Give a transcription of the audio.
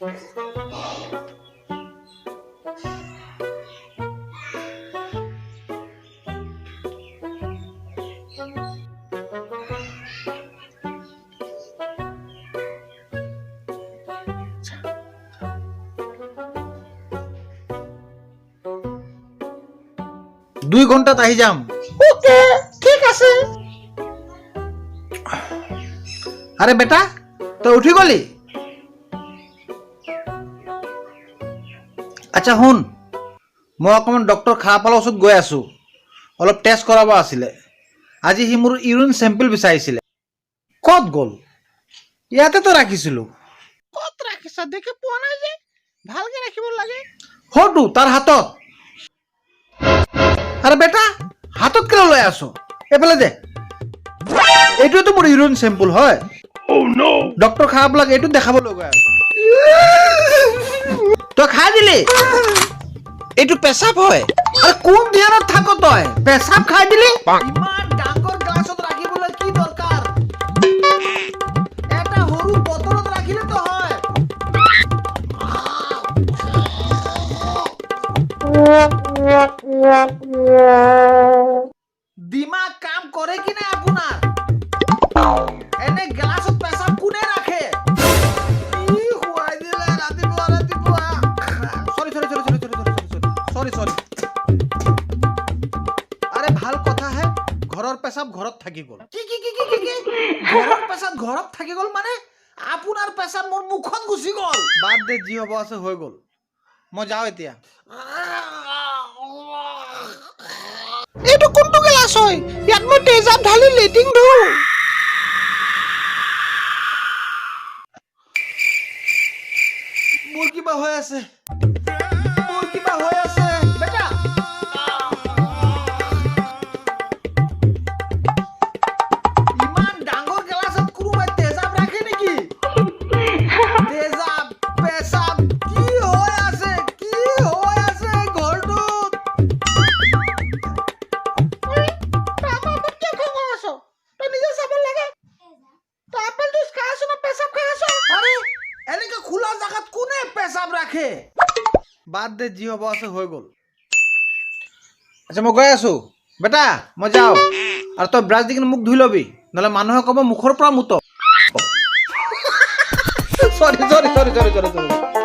2 ঘণ্টাত আহি যাম। অ'কে, ঠিক আছে। আৰে বেটা, তই উঠি গলি? আচ্ছা শুন, মই অকণমান ডক্টৰ খাৰাপালৰ ওচৰত গৈ আছোঁ। অলপ টেষ্ট কৰাব আছিলে। আজি সি মোৰ ইউৰিন চেম্পল বিচাৰিছিলে। ক'ত গ'ল? ইয়াতেতো ৰাখিছিলোঁ। ক'ত ৰাখিছা? দেখি পোৱা নাই যে। ভালকে ৰাখিব লাগে। সৌটো তাৰ হাতত। আৰে বেটা, হাতত কেলৈ লৈ আছ? এইফালে দে। এইটোৱেতো মোৰ ইউৰিন চেম্পল হয়। ডক্টৰ খাৰাপালক এইটো দেখাবলৈ গৈ আছো। তই খাই দিলি? এইটো পেচাব হয়। আৰে, কোন ধ্যানত থাক তই? পেচাব খাই দিলি? ইমান ডাঙৰ গ্লাছত ৰাখিবলৈ কি দৰকাৰ? এটা সৰু বটলত ৰাখিলেতো হয়। দিমাগ কাম কৰে কি নাই আপোনাৰ? এনে গ্লাছত পেচাব কোনে ৰাখে? কি খুৱাই দিলে ৰাতিপুৱা ৰাতিপুৱা! Sorry, sorry, sorry, sorry, sorry, sorry, sorry, sorry. আৰে, ভাল কথা হে, ঘৰৰ পেচাব ঘৰত থাকি গ'ল। কি কি কি কি কি কি? ঘৰৰ পেচাব ঘৰত থাকি গ'ল মানে আপোনাৰ পেচাব মোৰ মুখত গুচি গ'ল? বাদ দে, যি হ'ব আছে হৈ গ'ল। মই যাওঁ এতিয়া। এইটো কোনটো গিলাচ হয়? ইয়াত মই তেজাব ঢালি লেট্ৰিন ধো। মোৰ কিবা হৈ আছে, মোৰ কিবা হৈ আছে। বেটা, ইমান ডাঙৰ গিলাচত কোনোবাই তেজাব ৰাখে নেকি? তেজাব, পেচাব, কি হৈ আছে? কি হৈ আছে এই ঘৰটোত? তই আমাৰ ওপৰত কিয় খং কৰি আছ? তই নিজে চাব লাগে। তই আপেল জুচ খাই আছ না পেচাব খাই আছ? আৰে, এনেকে খোলা জাগাত কোনে পেচাব ৰাখে? বাদ দে, যি হ'ব আছে হৈ গ'ল। আচ্ছা, মই গৈ আছো। বেটা, মই যাওঁ। আৰু তই ব্ৰাছ দি কিনে মুখ ধুই ল'বি, নহ'লে মানুহে ক'ব মুখৰ পৰা মুত। Sorry, sorry, sorry, sorry, sorry, sorry.